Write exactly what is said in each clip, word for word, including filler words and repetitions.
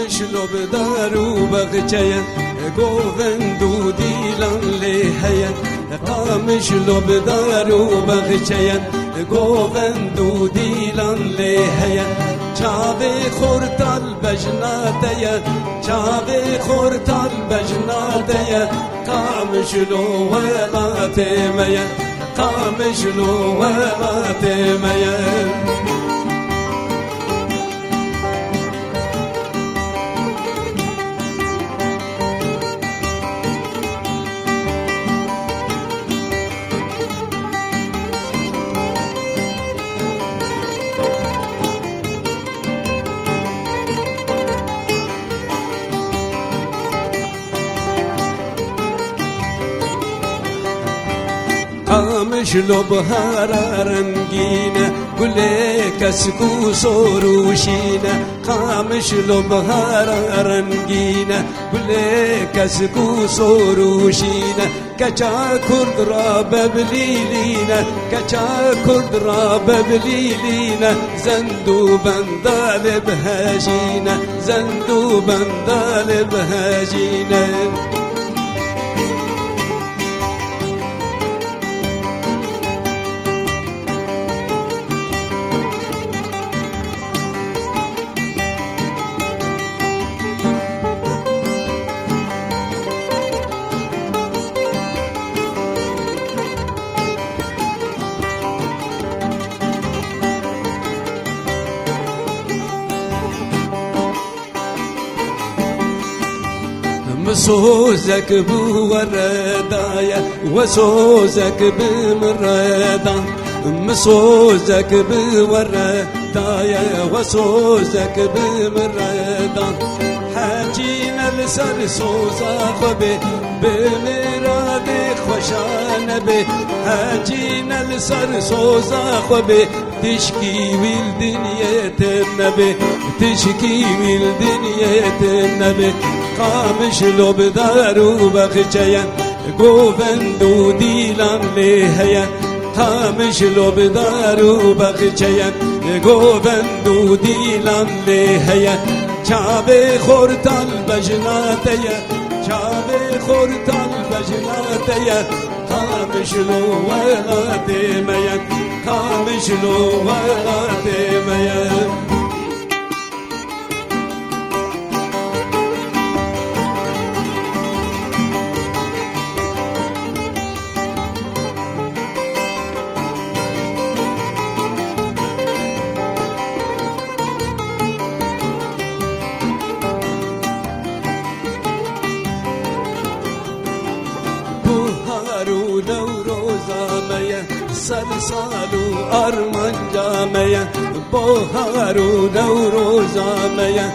Qamişlo bi dar û baxçeyan, govend û dîlan lê heye. Qamişlo bi dar û baxçeyan, govend û dîlan lê heye. Çavê xortal bejna te ye, çavê xortal bejna te ye. Qamişlo welatê me ye, Qamişlo welatê me ye. Qamişlo bihara rengîn e, gulê kesk û sor û şîn e. Qamişlo bihara rengîn e, gulê kesk û sor û şîn e. Keça kurd rabe bi lîlîne, keça kurd rabe bi lîlîne, zend û bendalê bihejîne, zend û bendalê bihejîne. Min sozek bi we re daye, we sozek bi min re da. Min sozek bi we re daye, we sozek bi min re da. Hecî ne li ser soza xwe bê, bi miradê xweşa nebê. Hecî ne li ser soza xwe bê, tişkî wî li dinyê tê nebê, tişkî wî li dinyê tê nebê. Qamişlo bi dar û baxçeyan, govend û dîlan lê heye. Qamişlo bi dar û baxçeyan, govend û dîlan lê heye. Çavê xortal bejna te ye, çavê xortal bejna te ye. Qamişlo welatê me ye, Qamişlo welatê me ye. Buhar û Newroza me ye, ser sal û armanca me ye. Buhar û Newroza me ye,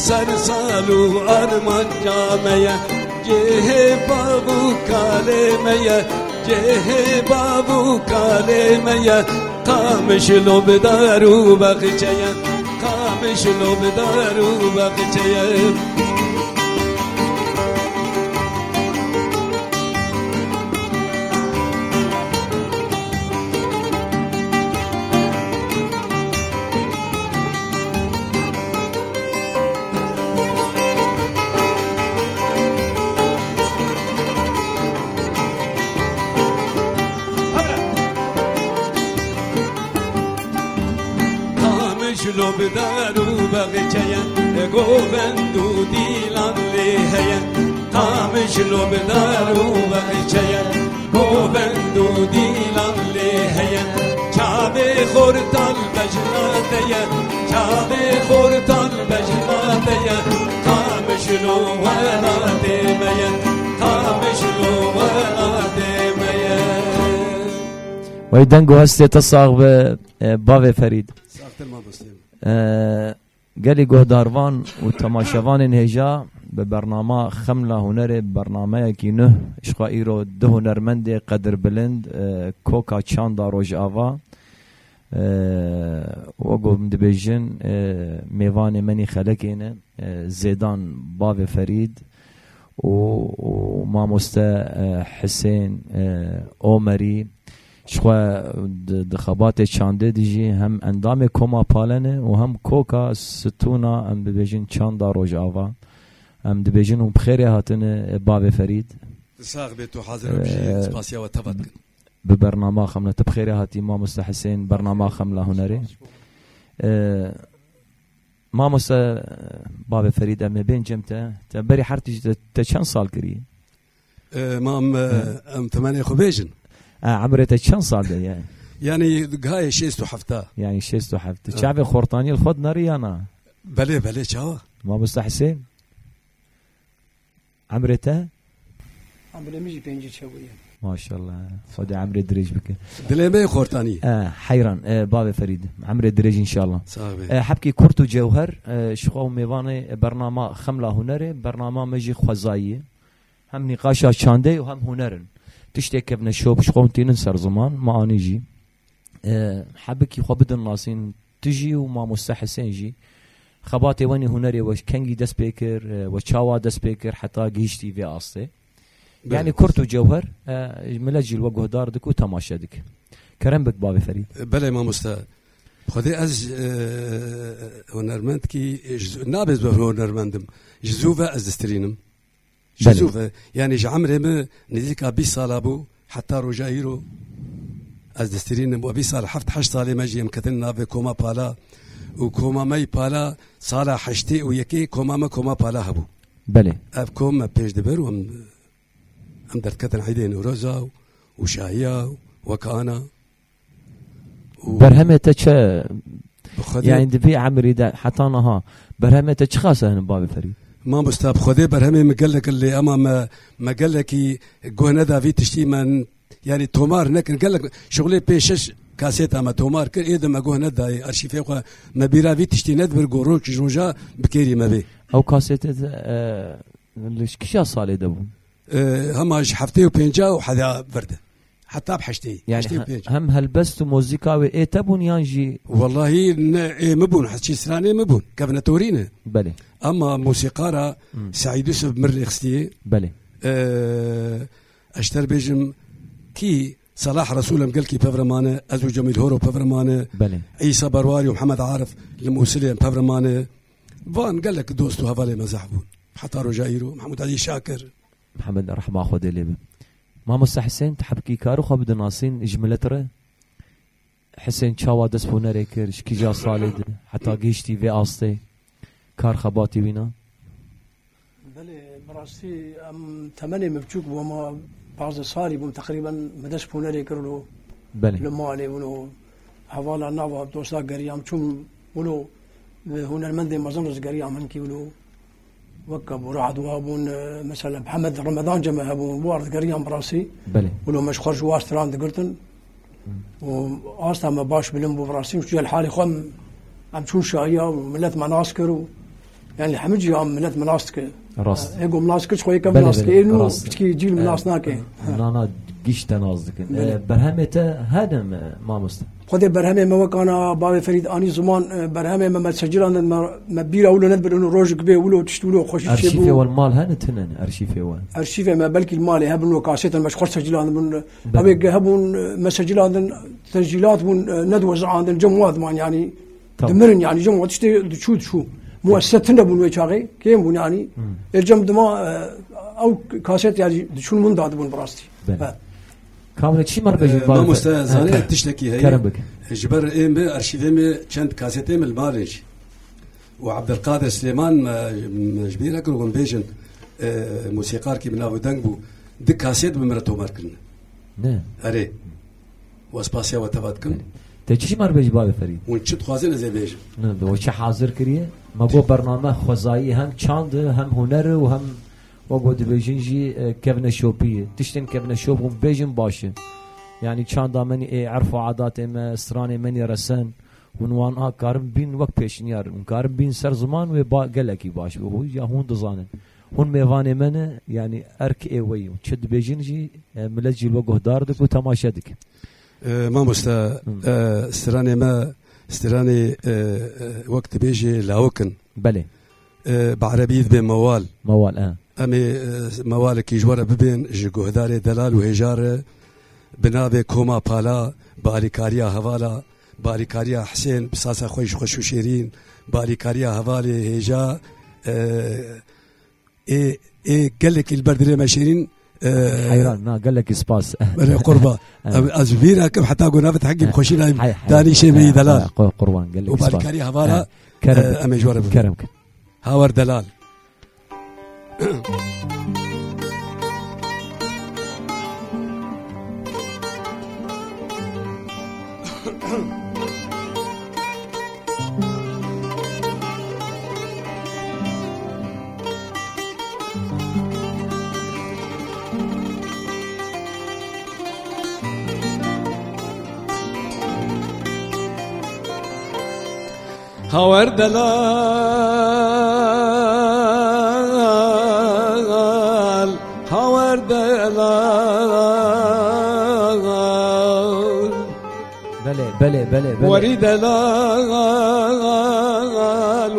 ser sal û armanca me ye. Cihê bav û kalê me ye, cihê bav û kalê me ye. Qamişlo bi dar û baxçeyan, Qamişlo bi dar û baxçeyan. Qamişlo bi dar û baxçeyan, govend û dîlan lê heye. Qamişlo bi dar û baxçeyan, govend û dîlan lê heye. Çavê xortal bejna te ye, çavê xortal bejna te ye. Qamişlo welatê me ye, Qamişlo welatê me ye. Wey deng û hestê te sax be, e, bavê Ferîd. Saxtir mamostê. E, Gelî guhdarvan û temaşevanên hêja, bi bernama Xemla Hunerê, bernameyekî nuh, ji xwe îro du hunermendê qedirbilind, e, koka çanda Rojava, e, wek ku min dibêjin, e, mêvanê menî xelekê ne, e, Zêdan bavê Ferîd û, û mamoste, e, Hisên, e, Omerî, Jixwe di, di xebatê çandê de jî hem endamê Koma Pale ne û hem koka stûna, em dibêjin, çanda Rojava. Em dibêjin hûn bi xêrê hatine, bavê Ferîd. Sax bê, tu hazir û bijî, Ee, spasiya we teva dikin. Bi bernama Xemla, tu bi xêrê hatî, mamoste Hisên, bernama Xemla Hunerê. Ee, Mamoste, bavê Ferîd, em ê bên cem te. Te berî her tişt te, te çend sal kirî? E, ma em, e, Hı. em temenê xwe bêjin. E, emrê te çend sal de ye? Yani gayê şêst û heft. Yani şêst û heft. E. Çavê xortaniyê li xwe dinarî ya na? Belê, belê, çawa? Mamoste Hisên? Emrê te? Emrê min jî pêncî çewî ye. Maşallah. Xwedê emrê dirêj bike. Dilê me yê xortanî. E, heyran, e, bavê Ferîd. Emrê dirêj înşallah. Sağ be. E, hebkî kurt û cewher, e, ji xwe û mêvanê bernama Xemla Hunerê, bernama me jî xwezayî ye. Hem nîqaşa çandê û hem huner in. Tiştê kevneşop ji xwe hûn tînin ser ziman, me anî jî. E, hebikî xwe bidin nasîn, tu jî û mamoste Hisên jî. Xebatê we nî hunerê we ji kengî dest pê kir, e, we çawa dest pê kir, heta gihîştî vê astê. Belê. Yani kurt û cewher, e, millet jî li we guhdar dik û temaşe dik. Kerem bik bavê Ferîd. Belê mamoste. Xwedê ez, e, hunermendkî, e, ji, nabê ez hunermendim. Ji zû ve ez distirînim. Ji Belê. Zû ve, yani ji emrê min nêzîka bîst sala bû, heta roja îro ez distirînim. We bîst sal, heft heşt salê me jî em ketin navê Koma Pala û koma me yî Pala sala heştê û yekê koma me Koma Pala hebû. Belê. Ev kom me pêş dibir û em, em derdiketin Eydê Newroza û, û Şahiya û weke ana. Û Berhemê te çi? Bi Xwedê Yani di vî emrî de heta niha berhemê te çiqas hene bavê Ferîd? Mamosta, bi Xwedê berhemê min gelek lê, ema me, me gelekî guh neda vî tiştî, me, yani tomar nekin, gelek şixulê pêş şeş kaseta me tomar kir, ê de me guh nedayê arşîfê xwe, me bîra vî tiştî nedibir, ku roj ji roja bi kêrî me bê. Ew kasete de, e, li kîja salê de bû? E, hema ji heftê û pênca û heda vir de. Heta bi heştê, Yani heştê û pênc. He-, hem helbest û muzîka wê ê te bûn yan jî? Wellahî ne ê min bûn, hezçî stranê min bûn, kevnetorî ne. Belê. Ama musîqara Hmm. Seîd Yusuf min rêxistiye. Belê. Ee, ez ji te re bêjim kî Salah Resul em gelkî pevre mane, ez û Cemîl Horo pevre mane, Belê. Îsa Berwarî û Mihemed Arif li Mûsilê em pevre mane. Van gelek dost û hevalê me zehf bûn. Heta roja îro, Mehmûd Elî Şakir. Mihemed rehma Xwedê lê be. Mamoste Hisên, tu hebkî karî xwe bidin nasîn ji milet re? Hisên çawa dest bi hunerê kir, ji kîja salê de, heta gihiştî vê astê, kar xebatî wîna? Belê, bi rastî em temenê min biçûk bû, ema pazdeh salî bûm teqrîben me dest bi hunerê kir wilo. Belê. Li malê wilo, hevala nava dosta geriyam, çûm wilo, e, hunermendê mezin ez geriyam hinkî wilo. Wek Ebû Re'd wa bûn, e, mesela Mihemed Remedan cem me hebûn, war digeriyan bi rastî. Belê. Wilo me ji xwe ji wa stran digirtin. Û asta me baş bilind bû bi rastî. Û ji halê xwe em, em çûn şahiya û milet me nas kir û, yani hemî cî ya milet me nas dike. Rast. Ê ku me nas kir, ji xwe yê kevin Belê, nas dike. belê, Ê nû rast. piçkî cîl me E, nas nake. Na, na, giş te nas dikin. Belê. E, berhemê te hene mi, mamoste? Xwedê berhemê me wekana bavê Ferîd anî ziman, e, berhemê me, me secîlandin, me, me bîra wilo nedibir, û rojek bê wilo, tişt wilo, xweşî çê Arşîfê bû. Wan mal hene tinin, arşîfê wan. Arşîfê me belkî li malê hebin, wilo kasêtin me ji xwe secîlandin bin. Belê. Ew ê hebûn, e, me secîlandin, tescîlat bûn, e, nediwezandin, cem wa diman, yani, Tamam. dimirin, yani, cem wa tiştê diçû, diçû. Muessese tune bûn wê çaxê, kêm bûn, yani. Hmm. Ê cem dima, e, ew kaset, yani, diçûn min dadibûn bi rastî. Belê. He. Kamile çi mer bejî Ee, bavê mamoste, Fer-, zanî ha, tiştekî heye. Kerem bike. Ji ber ê me, arşîvê me çend kasetê me li malê jî. Û Abdulkadir Süleyman me, me ji bîr nekir, hûn bêjin, e, musîkarkî bi nav û deng bû. Di kaset bi min re tomar kirine. Ne. Erê. Û ez spasiya we teva dikim. Te çi ji mer bêjî bavê Ferîd? Hûn çi dixwazin ez ê bêjim. Ne, bi we çi hazir kiriye? Me got bername xwezayî hem çand e, hem huner e û hem Wek ku dibêjin jî, e, kevneşopî ye. Tiştên kevneşop hûn bêjin baş e. Yanî çanda me nî ê erf û adatê me, stranê me nî resen, hûn wan a karin bîn wek pêşniyar, hûn karin bîn ser ziman wê ba-, gelekî baş be. Hûn ya hûn dizanin. Hûn mêvanê me ne, yanî erk ê we yî. Çi dibêjin jî, e, milet jî li we guhdar dik û temaşe dik. E, mamoste, Hmm. e, stranê me, stranê, e, e, wek dibêjê lawik in. Belê. E, bi erebî dibê mewal. Mewal, e. Em ê, e, mewalekî ji we re bibên, ji guhdarê delal û hêja re, Bi navê Koma Pala, bi alîkariya hevala, bi alîkariya Hisên, bi sasa xwe ji xweş û şêrîn, bi alîkariya hevalê hêja, e, ê, ê gelekî li ber dilê me şêrîn, e, Heyran, na, gelekî spas. Berê qurba. Evet. Em, ez vîr akim heta ku navê te hegî bi xweşî nayê, Hay, hay, danî şê me yî hay, delal. Hay, qur-, qurban, gelekî Û bi spas. alîkariya hevala, Evet. Kerem, e, em ê ji we re bibin. Kerem kin. Hawer delal. Hawer delal, hawer delal. Belê, belê, belê, belê. Werî delal,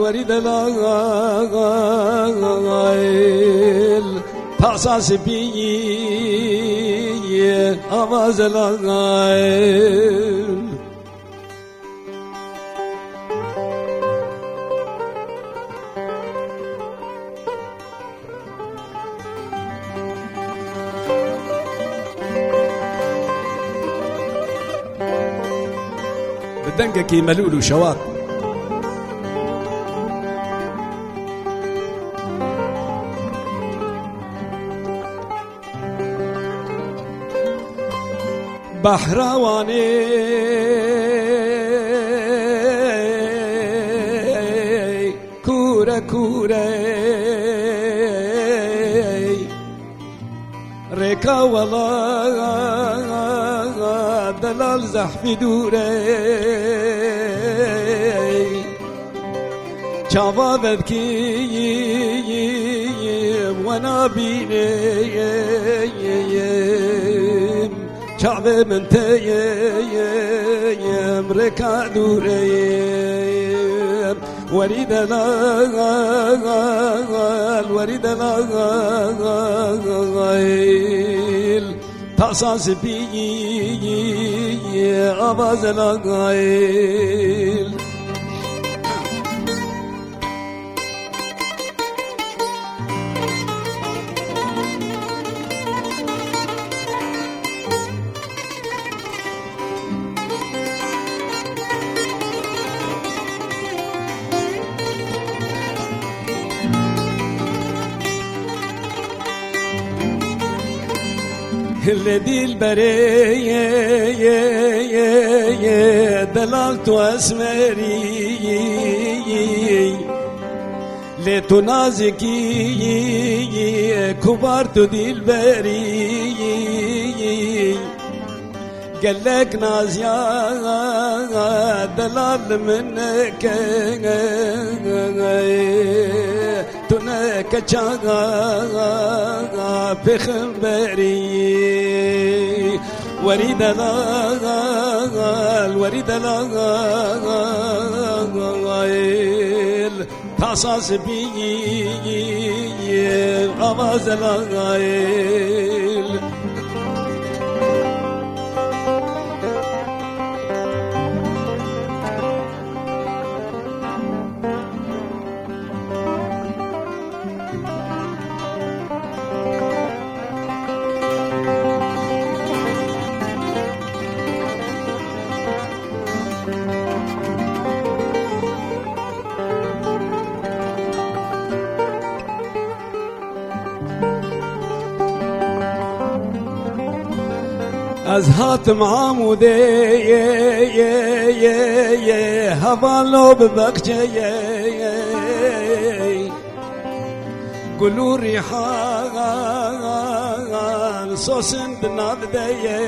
werî delal. Tasa spî, ava zelal. Bi dengekî melûl û şewat. Behra Wanê kûre kûre, rêka wela delal zehfî dûre. Çava vedkîm we nabînim, çavê min teyim rêka dûreyim. Werî delal, werî delal. Tasa spî, ava zelal. Lê dîlberê, delal tu esmerî, lê tu nazikî, kubar tu dîlberî. Gelek naziya delal min neke, tu ne keça pêxemberî. Werî delal, werî delal. Tasa spî, ava zelal. Ez hatim Amûdê, heval lo bi bexçeyê. Gul û rîhan sosin di nav de ye.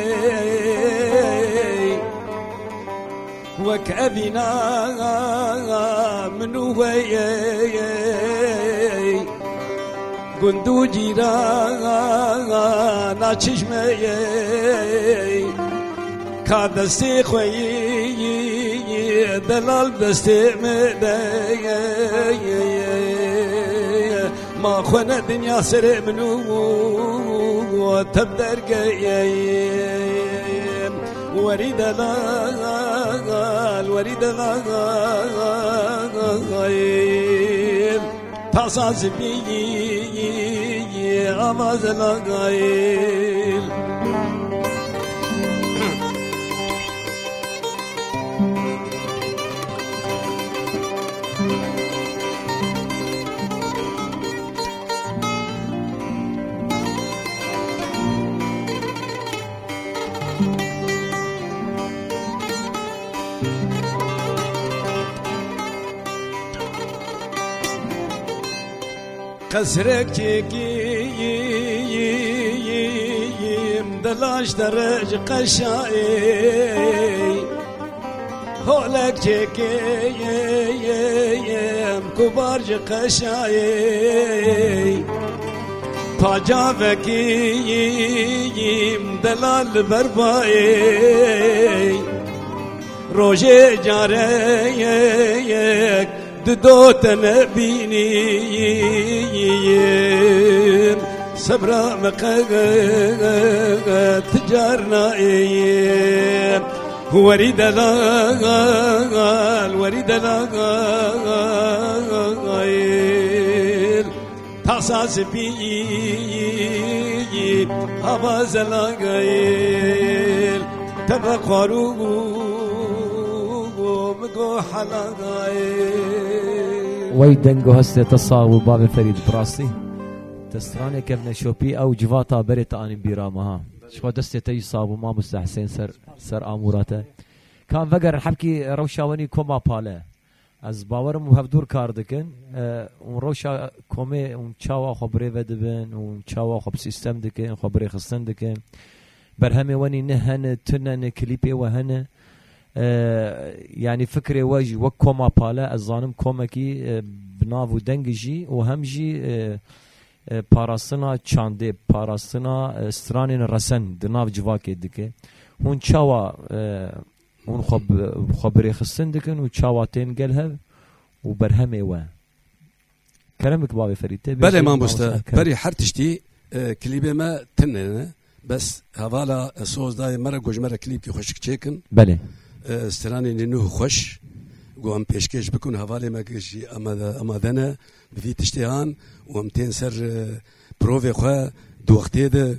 Wek evîna min û we ye. Gund û cîrana çişme ye. Ka destê xwe yî delal destê min de. Ma xwe ne dinya serê min û tev dergeyê. Werî delal, werî delal, tasaz bî avaz lagayil. Qesrek çekiyim, dilaş derec qeşayê. Holek çekiyim, kubar ji qeşayê. Pacavekiyim, delal berbayê. Rojê careyek dido te nebînîm, sebra me qet car nayê. Werî delal, werî delal, tasaz bî hava zelagayil, tebe xwarû min go helagayil. Wey deng û hestê te sax bû bavê Ferîd, bi rastî. Te stranê kevneşopî ew civata berê te anîn bîra me ha. Ji xwe destê te jî sax bû mamoste Hesên ser, ser amûra te. Kan vegerin hebkî rewşa wenî koma pale. Ez bawerim û hevdûr kar dikin, e, û rewşa komê û çawa xwe birêve dibin û çawa xwe bi sîstem dikin, xwe birêxistin dikin. Berhemê wenî ne hene, tune ne, klîpê we hene. E, yanî fikrê we jî wek koma pale, ez zanim komekî, e, bi nav û deng jî û hem jî, e, e, parastina çandê, parastina, e, stranên resen di nav civakê dike. Hûn çawa, e, Hûn xwe bi, xwe bi rêxistin dikin û çawa tên gel hev û berhemê we. Kerem bik bavê Ferîd, tê Belê bêjê, mamoste, mamoste, kerem. Berî her tiştî, e, klîbê me tune ne. Bes hevala, e, soz dayê me re, got ji me re klîbkî xweşik çêkin. Belê. E, stranê nî nuh xweş, got em pêşkêş bikin, hevalê me jî amade, amade ne, bi vî tiştê han û em tên ser, e, provê xwe di wextê de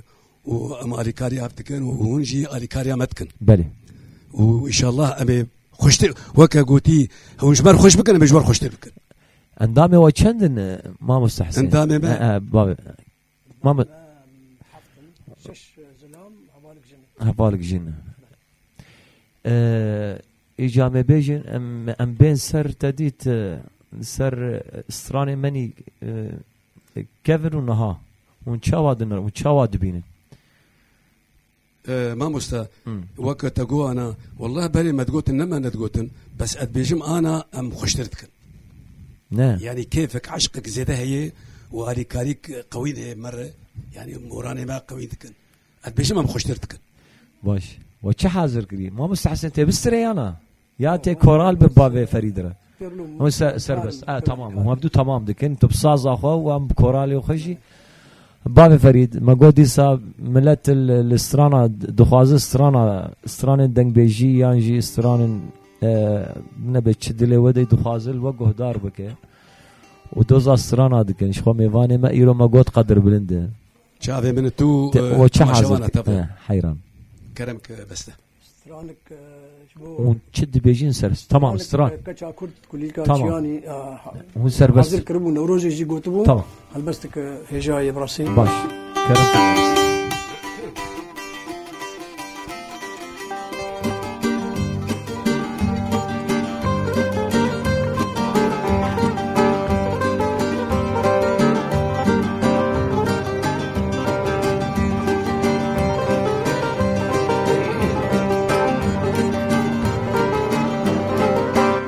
û em alîkarî hev dikin û hûn jî alîkariya me dikin. Belê. Û înşallah em ê xweştir, weke gotî, hûn ji me re xweş bikin, em ê ji we re xweştir bikin. Endamê we çend in, e, mamoste Hesên? Endamê me E, e, bavê. Mamo- Şeş zilam, hevalek jin. Hevalek jin. E, îca me bêjin, em, em bên ser te dît, e, ser, e, stranê menî, e, kevin û niha. Hûn çawa dinir, hûn çawa dibînin? E, mamoste, Hmm. weke te got ana, wallah berê me digotin, ne me nedigotin, bes ez dibêjim ana em xweştir dikin. Ne. Yanî kêfek, eşqek zêde heye û alîkarîk qewîn heye me re, yanî moranê me qewîn dikin. Ez dibêjim em xweştir dikin. Baş. We çi hazir kirî? Mamoste Hesen tê bistirê yana? Ya tê koral bi bavê Ferîd re? Hûn se-, serbest. Ha, tamam. Hûn hevdu tamam dikin. Tu bi saza xwe û em bi koralê xwe jî. Bavê Ferîd, me got dîsa milet li, li strana dixwaze strana, stranên dengbêjî yan jî stranên, e, nebe çi dilê we de dixwaze li we guhdar bike. Û doza strana dikin. Ji xwe mêvanê me îro me got qedirbilind e. Çavê min tu, Te, e, we çi temaşevana hazir? Te be. He, heyran. Kerem ke beste. Stranik, e, ji bo Hûn çi dibêjin ser? Tamam, stranik, stran. E, keça Kurd, kulîlka Tamam. Çiyanî, e, ha-, Hûn serbest. Hazir kiribû, Newrozê jî gotibû. Tamam. Helbestik, e, hêja ye bi rastî. Baş. Kerem.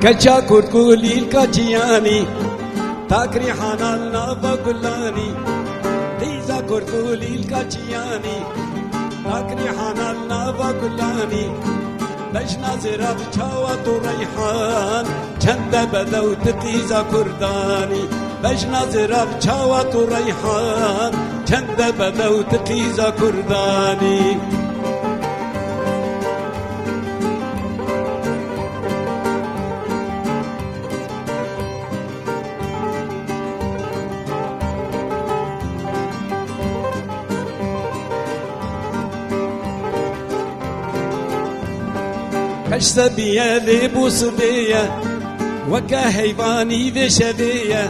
Keça Kurd kulîlka Çiyanî, tak rîhana nava gulanî. Qîza Kurd kulîlka Çiyanî, tak rîhana nava gulanî. Bejna zirav çawa tu reyhan, çende bedew tu qîza kurdanî. Bejna zirav çawa tu reyhan, çende bedew tu qîza kurdanî. Keş sebiye lê bû sibê ye, weke heyvanî vê şevê ye.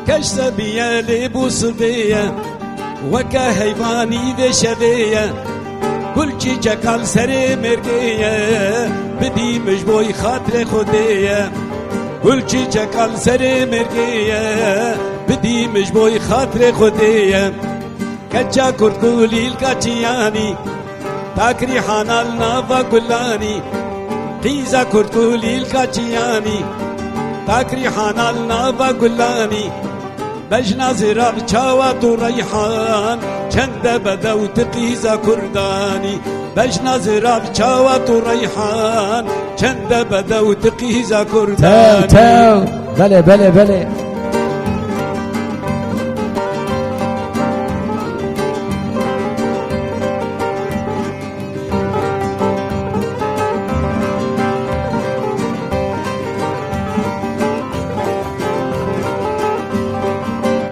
Keş sebiye lê bû sibê ye, weke heyvanî vê şevê ye. Gul çîçeka li serê mêrgê ye, bidî min ji bo xatirê Xwedê ye. Gul çîçeka li serê mêrgê ye, bidî min ji bo xatirê Xwedê ye. Keça kurd kulîlka çiyanî, takirî hanal nava gulanî. Qîza kurd kulîlka çiyanî, takirî hanal nava gulanî. Bejna zira bi çawa tu reyhan, çende bedew ti qîza kurdanî. Bejna zira bi çawa tu reyhan, çende bedew ti qîza Tew, kurdanî. Tew. Belê, belê, belê.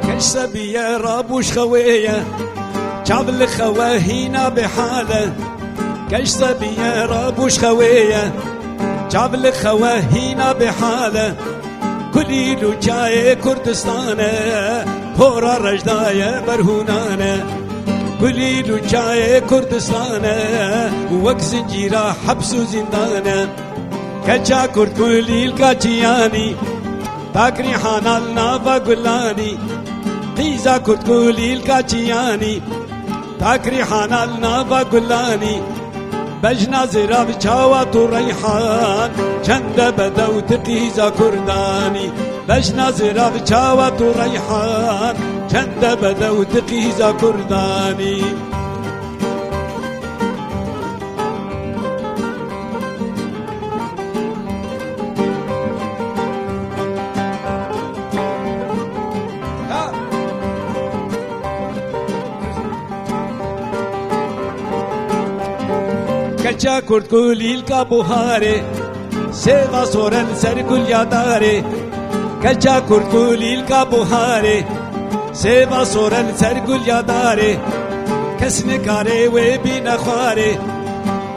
Keş sebiye rabûş xewê ye, çav li xewe hîna bêhal e. Keş sebiye rabûş xewê ye, çav li xewe hîna bêhal e. Kulîl û çayê Kurdistan e, pora rejdaye berhûnan e. Kulîl û çayê Kurdistan e, wek zincîra heps û zîndan e. Keça kurd kulîlka çiyanî, takirî hanal nava gulanî. Qîza kurd kulîlka çiyanî, takirî hanal nava gulanî. Bejna zira bi çawa tu reyhan, çende bedew ti qîza kurdanî. Bejna zira bi çawa tu reyhan, çende bedew ti qîza kurdanî. Keça kurd kulîlka buharê, sêva sore li ser gulya darê. Keça kurd kulîlka buharê, sêva sore li ser gulya darê. Kes nikare wê bîne xwarê,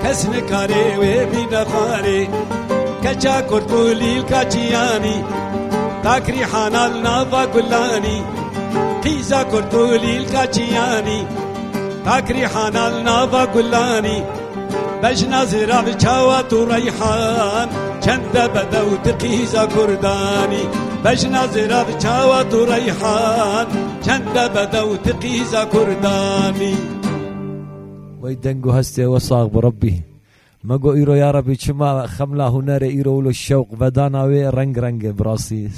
kes nikare wê bîne xwarê. Keça kurd kulîlka çiyanî, takirî hanal nava gulanî. Qîza kurd kulîlka çiyanî, takirî hanal nava gulanî. Bejna zira bi çawa tu reyhan, çende bedew ti qîza kurdanî. Bejna zira bi çawa tu reyhan, çende bedew ti qîza kurdanî. Wey deng û hestê we sax bi Rebbî. Me got îro ya Rebbî çima xemla hunerê îro wilo şewq vedana wê reng reng e bi rastî.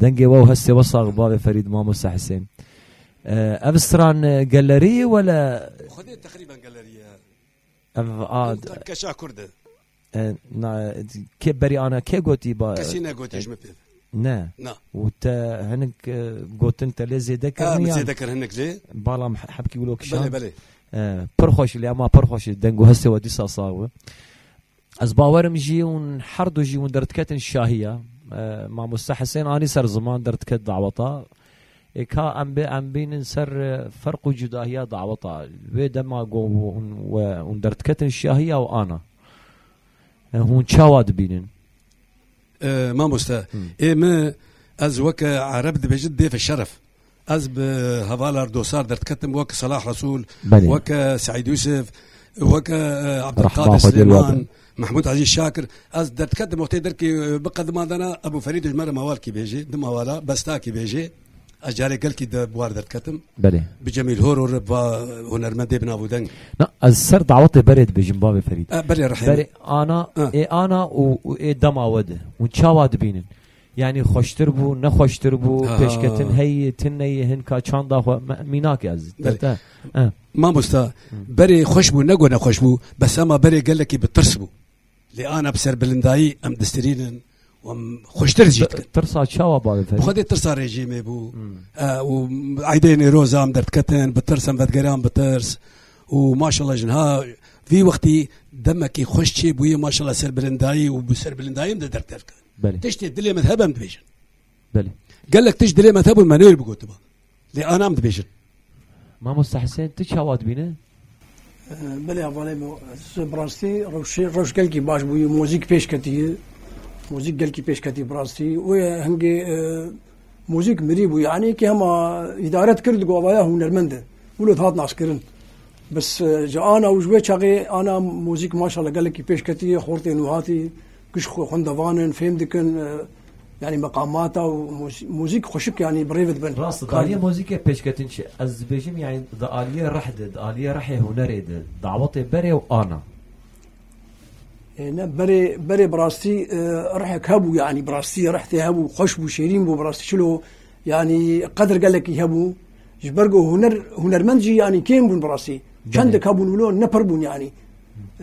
Dengê we û hestê we sax bavê Ferîd mamoste Hisên. E, ev stran, e, gelerî wele Xwedê teqrîben gelerî ye. Ev a Keşa Kurd e. E, na, kê berî ana kê gotî ba? Kesî negotî ji min pê. Ne. Na. Û te hinik, e, gotin te lê zêde Ha, kirin min yan? Zêde kir hinik lê. Bala min he-, hebkî wilo kişand. Belê, belê. E, pir xweş lê, ema pir xweş deng û hestê we dîsa sax bi. Ez bawerim jî hûn her du jî hûn derdiketin şahiya. E, mamoste Hisên anî ser ziman derdiket daweta. Ê ka em bê, em bînin ser, e, ferq û cudahiya daweta. Wê dema go hûn, we, hûn derdiketin şahiya û ana. E, hûn çawa dibînin? E, mamoste, Hı. ê min, ez weke Ereb dibêjin dêfe şeref. Ez bi hevalar dostar derdiketim, weke Selah Resûl, Belê. weke Seîd Yûsif, weke, e, Rehma Abdulkadir Xwedê li we Silêman, be. Mehmûd Ezîz Şakir. Ez derdiketim wextê derkî, e, biqediman dana Ebû Ferîd ji me re mawalkî bêjê, di mawala, bestakî bêjê. Ez carê gelkî de bi war derdiketim. Belê. Bi Cemîl Horor, bi hunermendê bi nav û deng. Na, ez ser dawetê berê dibêjim, bavê Ferîd. E, berê rehîm. Berê ana, Ha. ê ana û, û ê dema we de. Hûn çawa dibînin? Yani xweştir bû, nexweştir bû, Ha. pêşketin heyî, tune yî, hinka çanda xwe, me-, mînak ez. Belê. Te, te, e. Mamosta, Hı. berê xweş bû, nego nexweş bû, bes ema berê gelekî bi tirs bû. Lê ana bi serbilindayî em distirînin û em xweştir jî dikin. Tirsa çawa bavê Ferîd? Bi Xwedê tirsa rejîmê bû. Hmm. E, û eydê Nêroza em derdiketin, bi tirs em vedigeran bi tirs. Û maşallah jin ha vî wextî demekî xweş çêbûye maşallah serbilindayî û bi serbilindayî em de derg derdikin. Belê. Tiştê dilê me hebe em dibêjin. Belê. Gelek tişt dilê me hebûn me newêr bigotiba. Lê ana em dibêjin. Mamoste Hisên, tu çawa dibîne? Belê hevalê min, bi rastî rewşê-, rewş gelkî baş bûyî, muzîk pêş ketî, muzîk gelkî pêş ketî bi rastî. Wê hingê, e, muzîk mirî bû, yanî kê hema îdare dikir, digot, "Ava ya hunermend e." Wilo dihat naskirin. Bes, e, ji ana û ji wê çaxê ana muzîk maşallah gelekî pêş ketî, xortê nû hatî, giş xwe xwendevan in, fêm dikin, e, yanî meqamata û muz-, muzîk xweşik yanî bi rê ve dibin. Rast, di aliyê muzîkê pêşketin çi? Ez dibêjim, yanî di aliyê rih de, di aliyê rihê hunerê de, dawetê berê û ana. E, ne, berê, berê bi rastî, e, rihek hebû, yanî bi rastî rih tê hebû, xweş bû, şêrîn bû, bi rastî çilo, yanî qedir gelekî hebû. Ji ber ku huner, hunermend jî yanî kêm bûn bi rastî. Belê. Çendek hebûn wilo ne pir bûn yanî.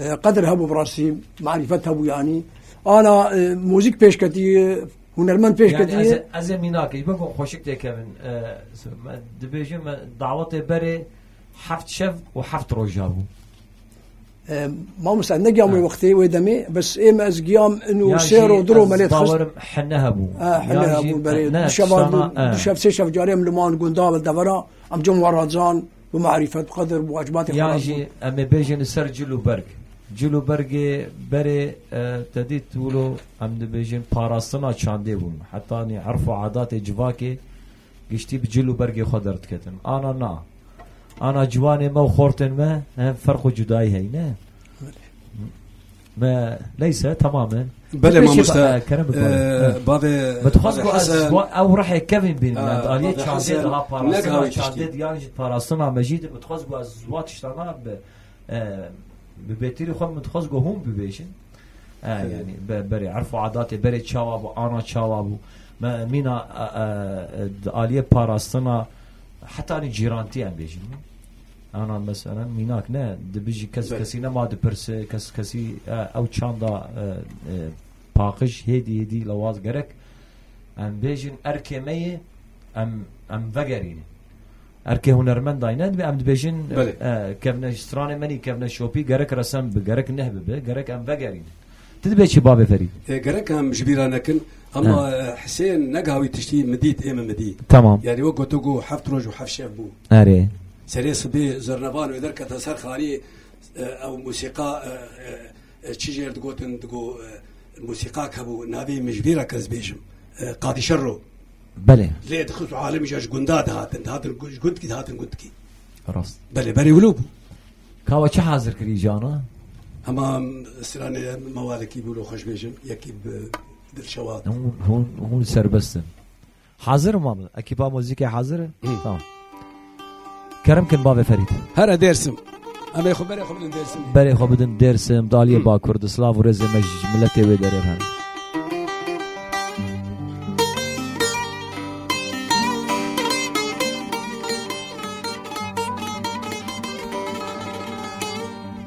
E, qedir hebû bi rastî, marîfet hebû yanî. Ana, e, muzîk pêş ketî, e, hunermend pêş Yanî ketî. ez, ez ê mînakê, ji ber ku xweşik têkevin. E, me dibêjin, me dawetê berê heft şev û heft roja bû. E, mamoste, ne giyam wê Ha. wextê, wê demê, bes êm ez giyam inu Ya sê jî ro, du ro ez melê dixist. bawerim hene hebû. Ha, hene Yan jî hebû, berê. ne, Du şeva, tiştana, du, ha. du şev, sê şev carê em li man gunda, li devera, em cem waracan, bi marîfet, bi qedir, bi wacibatê Yan xwe jî em ê bêjin li ser cil û berg. Cil û bergê berê, e, te dît wilo em dibêjin parastina çandê bûn. Hetanî erf û adatê civakê giştî bi cil û bergê xwe derdiketin. Ana na. Ana ciwanê me û xortên me, he, ferq û cudayî heyne. Me, neyse, tamam e. Belê, Peki, mamoste, e, Kerem, e, bavê, bavê, Me dixwest bavê ku ez Hesen. wa-, ew rihê kevin bînim, Ha, yani, aliyê bavê çandê Hesen, daha ne parastina gavê çandê tiştî? diyan jî parastina me jî de, me dixwest ku ez wa tiştana bi, e, bi bêtirî xwe me dixwest ku hûn bibêjin. E, Evet. yani, be-, berê erf û adatê, berê çawa bû, ana çawa bû. Me, mîna, e, e, e, di aliyê parastina, heta ni cîrantî em bêjin. Ana, mesela, mînak ne, di bijî kes Belê. kesî nema dipirse, kes kesî, e, ew çanda, e, e, paqij hêdî hêdî lewaz gerek. Em bêjin erkê me yê, em, em vegerîne. Erkê hunermendayî ne, em dibêjin, Belê. e, kevne stranê me nî, kevne şopî, gerek resen bi, gerek neh bibe, gerek em vegerîne. Tu dibê çi bavê Ferîd? E, gerek em ji bîra nekin, ama, Ha. e, Husên negawî tiştî mi dît, ê min mi dî. Tamam. Yani wek gotigo heft roj û heft şev bû. Erê. Serê sibê zernevan wê derkete ser xariyê, e, ew musîqa, e, e, e, çi jêr digotin, digo, e, musîqak hebû, navê min ji vî re kes bêjim, e, Qadî Şerro. Belê. Lê dixist û alimî jî ji gunda dihatin, dihatin gu-, ji gundkî dihatin gundkî. Rast. Belê, berê wilo bû. Kawa çi hazir kirî jana? Hema stranê mewalekî bû, lo xweş bêjim, yekî bi Dilşewat. Hûn, hûn, hûn serbest in. Hazir in, Mamil? Ekîpa muzîkê hazir e? Hı. Tamam. Kerem kin bavê Ferîd. Here Dêrsim. Em ê xwe berê xwe bidin Dêrsim. Berê xwe bidin Dêrsim, daliyê Hı. Bakur, di silav û rêzê me ji miletê wê derê re.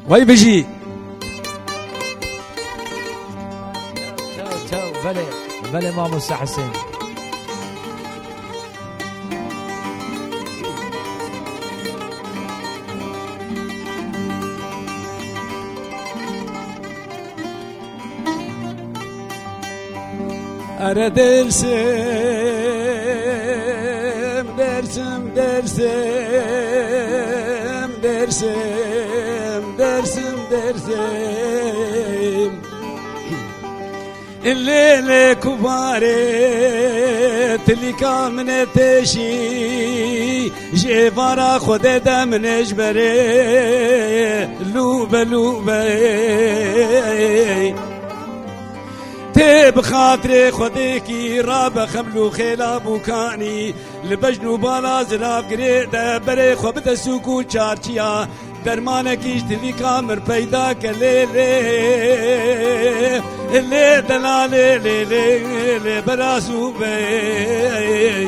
Wey bijî. Çaw, çaw, belê, belê mamoste Husên. Ere Dêrsim, Dêrsim, Dêrsim, Dêrsim, Dêrsim, Dêrsim. Lê lê kuvarê tilîka min ê têşî, ji êvara Xwedê de min ê ji berê lûbe lûbe. Tê bi xatirê Xwedêkî rabe xeml û xêla bûkanî, li bejn û bala zilav girê de berê xwe bide sûk û çarçiya. Dermanekî ji tilîka min peyda ke lê lê, lê delalê lê lê, lê berazû bey.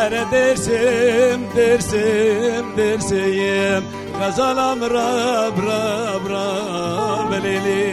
Ere Dêrsim, Dêrsim, Dêrsim, xezala min rab, rab, rab, lê lê.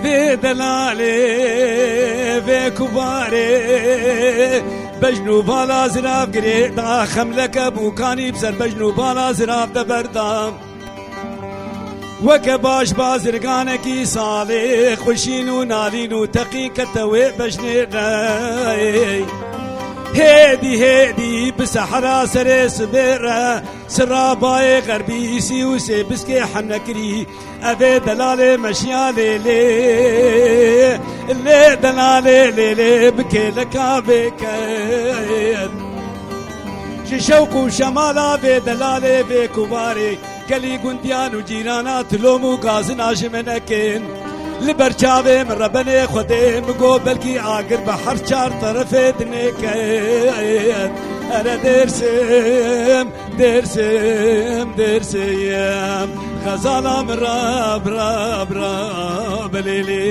Vê delalê, vê kubarê, bejn û bala zirav girê, da xemleke bûkanî bi ser bejn û bala zirav de berda. Weke baş bazirganekî salê, xweşîn û nalîn û teqîn kete wê bejnê re. Hêdî hêdî bi sehra serê sibê re, sira bayê xerbî sî û sê biskê hemle kirî. Evê delalê meşiya lê lê, lê delalê lê lê bi kêleka vê ket. Ji şewq û şemala vê delalê vê kubarê, gelî gundiyan û cîrana tilom û gazina ji min nekin. Li ber çavê min rebenê Xwedê min got belkî agir bi her çar terefê dinêket. Ere Dêrsim, Dêrsim, Dêrsim, xezala min rab, rab, rab, lê lê.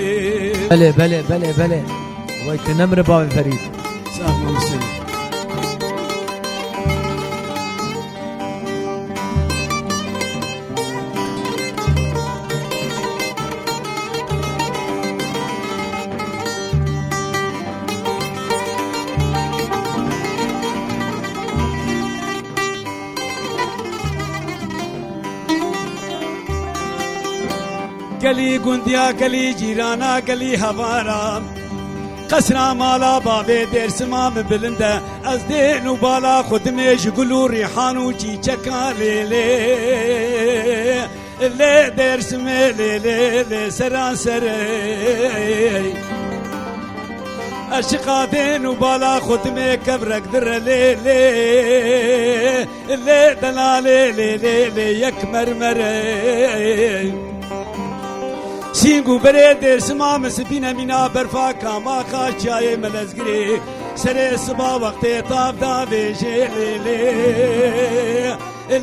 Belê, belê, belê, belê. Wey tu nemre bavê Ferîd. Sağ ol, Hüseyin. Gelî gundiya, gelî cîrana, gelî hevara. Qesra mala bavê Dêrsima min bilind e. Ez dên û bala xwe dimê ji gul û rîhan û çîçeka lê lê. Lê Dêrsimê lê lê lê seranserê. Ez çiqa dên û bala xwe dimê kevrek dire lê lê. Lê delalê lê lê lê yek mermerê. Sîng û berê Dêrsima min sipîne mîna berfa kamaxa çiyayê Melezgirê. Serê siba wextê tav davêjê lê lê.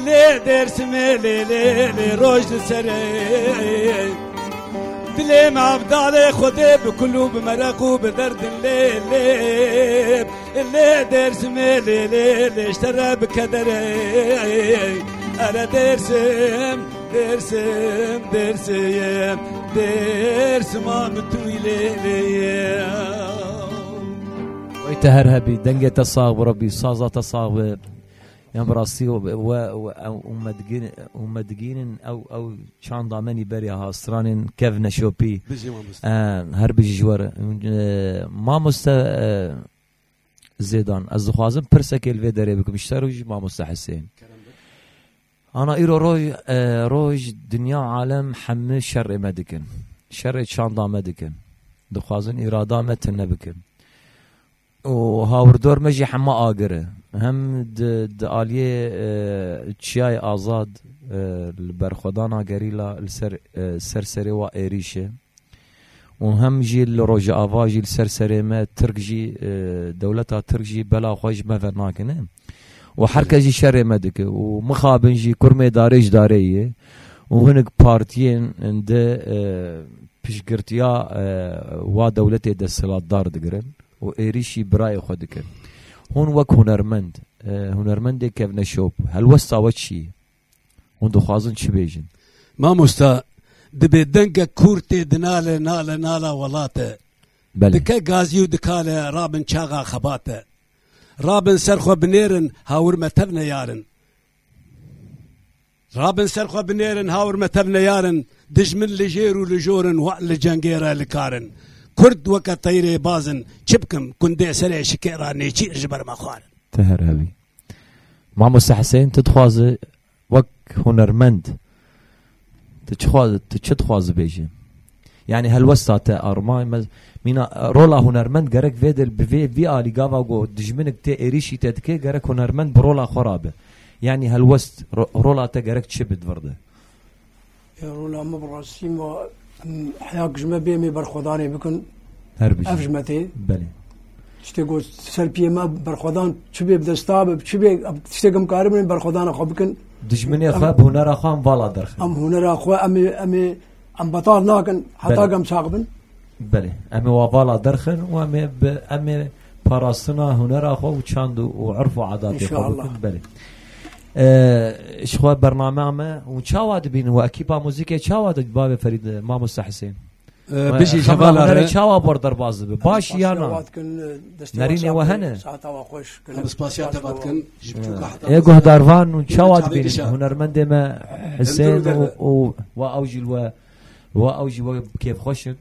Lê Dêrsimê lê lê lê roj li serê. Dilê me evdalê Xwedê bi kul û bi mereq û bi derdin lê lê. Lê Dêrsimê lê lê lê ji te re bi kederê. Ere Dêrsim, Dêrsim, Dêrsim, Dêrsima min tu yî lê lê ye. Wey te her hebî, dengê te sax bi Rebî, saza te sax bi. Yan bi rastî we, we, we, ew, û me digîn-, û me digînin ew, ew çanda menî berê ha stranên kev neşopî. Bijî mamoste. E, her bijî ji we re. E, mamoste, e, Zêdan, ez dixwazim pirsekê li vê derê bikim. Ji te re û ji mamoste Hesên. Kerem be. Ana îro roj, e, roj dinya alem hemû şerê me dikin. Şerê çanda me dikin. Dixwazin îrada me tune bikin. Û hawirdor me jî hema agir e. Hem di, di aliyê, e, çiyayê azad, e, li berxwedana gerîla li ser, e, ser serê wa êrîş e. Û hem jî li Rojava jî li ser serê me Tirk jî, e, dewleta Tirk jî bela xwe ji me ve nakine. Û her kes jî şerê me dike. Û mixabin jî kurmê darê ji darê ye. Û hinek partiyên di, e, piştgirtiya, e, wa dewletê desthilatdar digirin. û êrîşî birayê xwe dikin. Hûn wek hunermend, e, hunermendê kevneşop, helwesta we çi ye? Hûn dixwazin çi bêjin? Mamosta, dibê dengek kûr tê dinale, nale, nala welate. Belê. Dike gazî û dikale rabin çaxa xebate. Rabin ser xwe binêrin, hawir me tev neyarin. Rabin ser xwe binêrin, hawir me tev neyarin, dijmin li jêr û li jor in, we li cengê re li kar in. Kurd weke teyrê baz in, çi bikim, kundê serê şikê re nêçîr ji ber me xwarin. Te her hebî. Mamoste Hesên, tu dixwazi wek hunermend, tu çi xwazi, tu çi dixwazi bêjî? Yani helwesta te arma, me-, mîna, rola hunermend gerek vê dil bi vê, vî alî gava ku dijminik tê êrîşî te dike, gerek hunermend bi rola xwe rabe. Yani helwest, ro-, rola te gerek çi bi di vir de? Ya rola me bi rastî me, em, heya ku ji me bê em ê berxwedanê bikin, Her bijî. Ev ji me tê. Belê. Tiştê ku ser piyê me berxwedan çi bê bi desta be, çi bê, tiştê ku em karibin berxwedana xwe bikin. Dijminê Em xwe bi hunera xwe em vala derxin. Em hunera xwe em ê, em ê, em betal nakin heta Belê. ku em sax bin. Belê. Em ê wa vala derxin û em ê bi, em ê parastina hunera xwe û çand û, û urf û adatê xwe İnşallah. bikin. Belê. E, ji xwe bername me û çawa dibînin we ekîpa muzîkê çawa dibîn bavê Ferîd, mamoste Hesên? Ee, bijî Xemla hevala Hunerê re. Çawa bor derbaz dibe? Baş ya na? Spasiya wat kin, destê Nerînê we hene? Saeta we xweş. Em spasiya te vat kin, ji biçûka heta Ê guhdarvan û çawa çavê dibînin? Gişa. Hunermendê me Hüseyin û, û wa ew jî we, wa ew jî we kêfxweş in.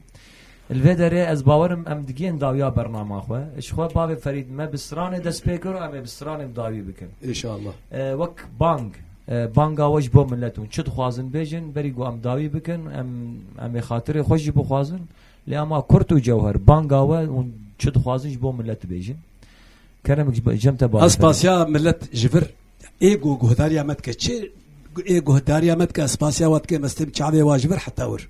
Li vê derê ez bawerim em digihên dawiya bernama xwe. Ji xwe bavê Ferîd me bi stranê dest pê kir û em ê bi stranê bi dawî bikin. Înşallah. E, wek bang, e, banga we ji bo milet hûn çi dixwazin bêjin, berî ku em dawî bikin, em, em ê xatirê xwe jî bixwazin. Lê ama kurt û cewher, banga we hûn çi dixwazin ji bo milet bêjin. Kerem ji, cem te bavê Ez Ferîd. Pasiya milet ji vir ê ku guhdariya me dike. Çi ê guhdariya me dike, ez pasiya we dikim, ez tim çavê we ji vir heta wir.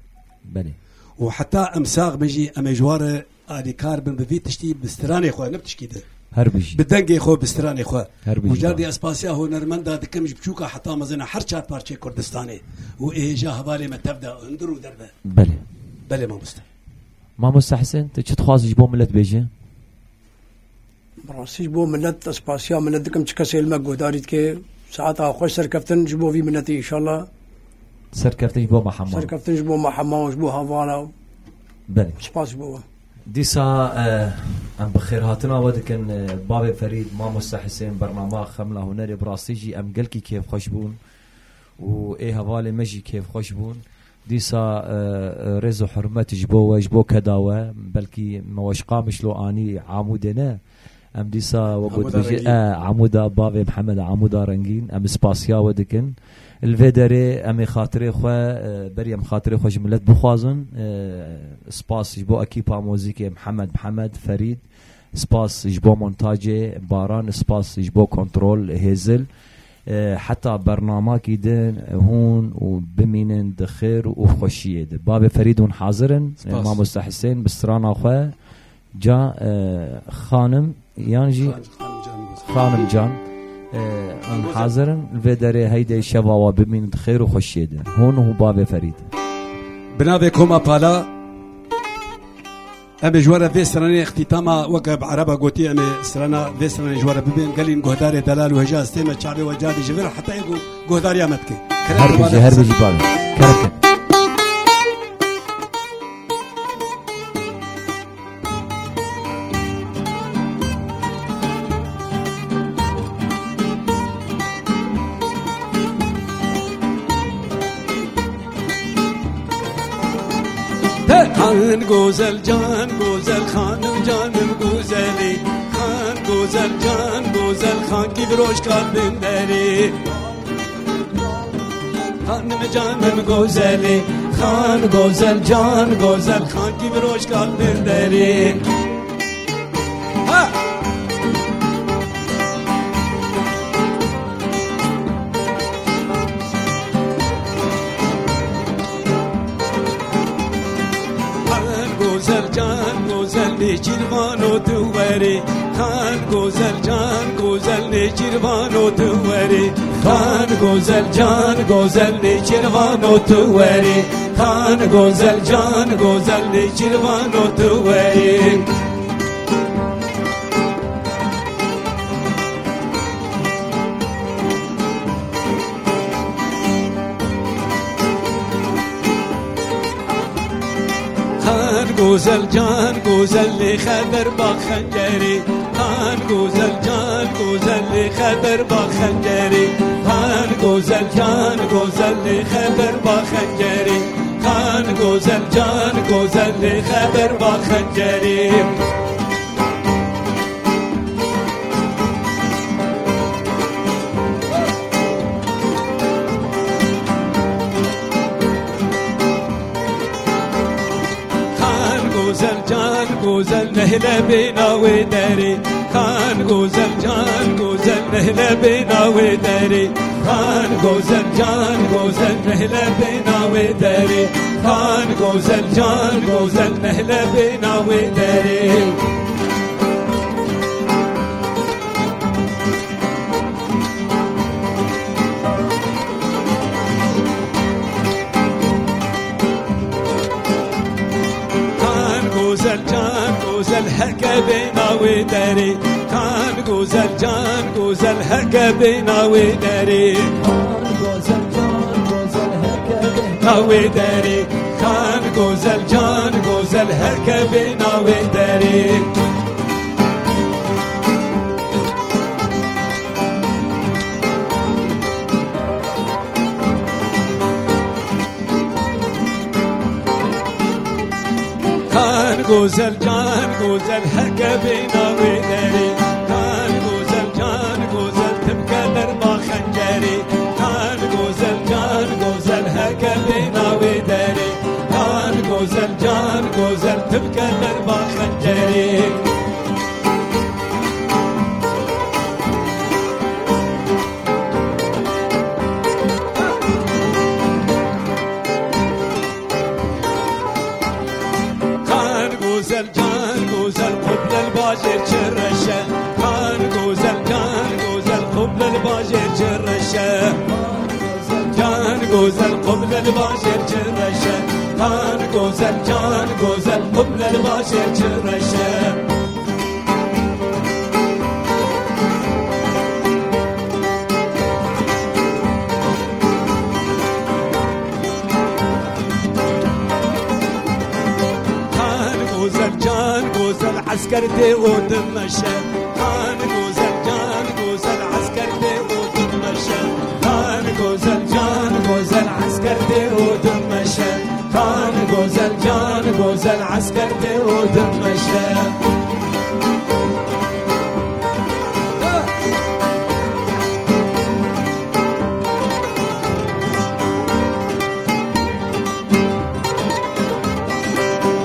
Belê. Û heta em sax bin jî, em ê ji we re alîkar bin bi vî tiştî, bi stranê xwe, ne bi tişkî din. Her bijî. Bi dengê xwe, bi stranê xwe. Her bijî. Û cardî ez pasiya hunermenda dikim ji biçûka heta mezin a her çar parçeyê Kurdistanê. Û ê hêja hevalê me tev de hundir û derve. Belê. Belê mamoste. Mamoste Hesen, tu çi dixwazî ji bo milet bêje? Bi rastî ji bo milet, ez spasiya milet dikim, çi kesê li me guhdarî dike, saeta xweş serkeftin ji bo vî miletî înşallah. Serkeftin ji bo me hema. Serkeftin ji bo me hema û ji bo hevala. Belê. Spas ji bo we. Dîsa, e, em bi xêrhatina we dikin, e, bavê Ferîd, mamoste Hisên, bernama Xemla Hunerê, bi rastî jî em gelkî kêfxweş bûn û ê hevalê me jî kêfxweş bûn. Dîsa, e, e, rêz û hurmet ji bo we, ji bo keda we, belkî me we ji Qamişlo anî Amûdê ne. Em dîsa we got Amûda bêjî, Rengîn. E, Amûda bavê Mihemed Amûda Rengîn, em spasiya we dikin. Li vê derê em ê xatirê xwe, e, berî em xatirê xwe ji milet bixwazin. E, spas ji bo ekîpa muzîkê Mihemed Mihemed, Ferîd. Spas ji bo montacê Baran, spas ji bo kontrol Hêzil. E, heta bernamakî din hûn û bimînin di xêr û xweşiyê de. Bavê Ferîd hûn hazir in? Spas. Mamoste Hisên bi strana xwe ca, e, xanim yan jî Xan-, Xanim Can. Xanim Can. E, hûn hazir in? Li vê derê heyde şeva we bimînin di xêr û xweşiyê de. Hûn û bavê Ferîd. Bi navê Koma Pala. Em ê ji we re vê stranê îxtîtama, weke bi ereba gotî, em ê strana vê stranê ji we re bibên. Gelîn guhdarê delal û hêja, ez tême çavê we cardî ji vir heta ê ku guhdariya me dike. Kerem Her bijî, her bijî bavê. Kerem ke. Xan gozel, can gozel, xanim canim gozelî. Xan gozel, can gozel, xan kî viroj kalbin derî. Xanim canim gozelî, xan gozel, can gozel, xan kî viroj kalbin derî. Ha! Xan gozel, can gozel, nêçîrvano tu werî. Xan gozel, can gozel, nêçîrvano tu werî. Xan gozel, can gozel, nêçîrvano tu werî. Xan gozel, can gozel, nêçîrvano tu werî. Xan gozel, can gozel, lê xeber ba xencerî. Xan gozel, can gozel, lê xeber ba xencerî. Xan gozel, can gozel, lê xeber ba xencerî. Xan gozel, can gozel, lê xeber ba xencerî. Xan gozel, can gozel, nehle bêna wê derê. Xan gozel, can gozel, nehle bêna wê derê. Xan gozel, can gozel, nehle bêna wê derê. Xan gozel, can gozel, nehle bêna wê derê. Xan gozel, can gozel, heke bêna wê derê. Xan gozel, can gozel, heke bêna wê derê. Xan gozel, can gozel, heke bêna Wê derê, kan gozel, can gozel, her ke bêna wê derê. Kan gozel, can gozel, her ke bêna wê derê. Kan gozel, can gozel, tim ke derba xencerê. Kan gozel, can gozel, her ke bêna wê derê. Kan gozel, can gozel, tim ke derba xencerê. Kan gozel, can gozel, quble li bajêr çi reş e. Kan gozel, can gozel, quble li bajêr çi reş e. Can gozel, quble li bajêr çi reş e. Kan gozel, can gozel, quble li bajêr çi reş e. Kan gozel, can gozel, esker tê û dimeşe. Kan gozel, can gozel, esker tê û dimeşe. Kan gozel, can gozel, esker tê û dimeşe. Kan gozel, can gozel, esker tê û dimeşe.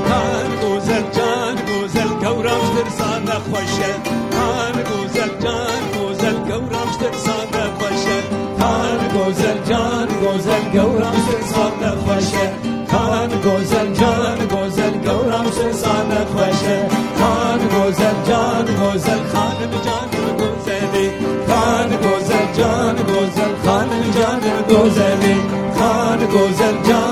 Kan gozel, can gozel, gewra ji tirsa nexweş e. Kan gozel, can gozel, gewra ji tirsa nexweş e. Kan gozel, can gozel, gewra ji tirsa nexweş e. Kan gozel, can gozel, gewra ji tirsa nexweş e. Kan gozel, can gozel, xanim canim gozelê. Kan gozel, can gozel, xanim canim gozelê. Kan gozel, can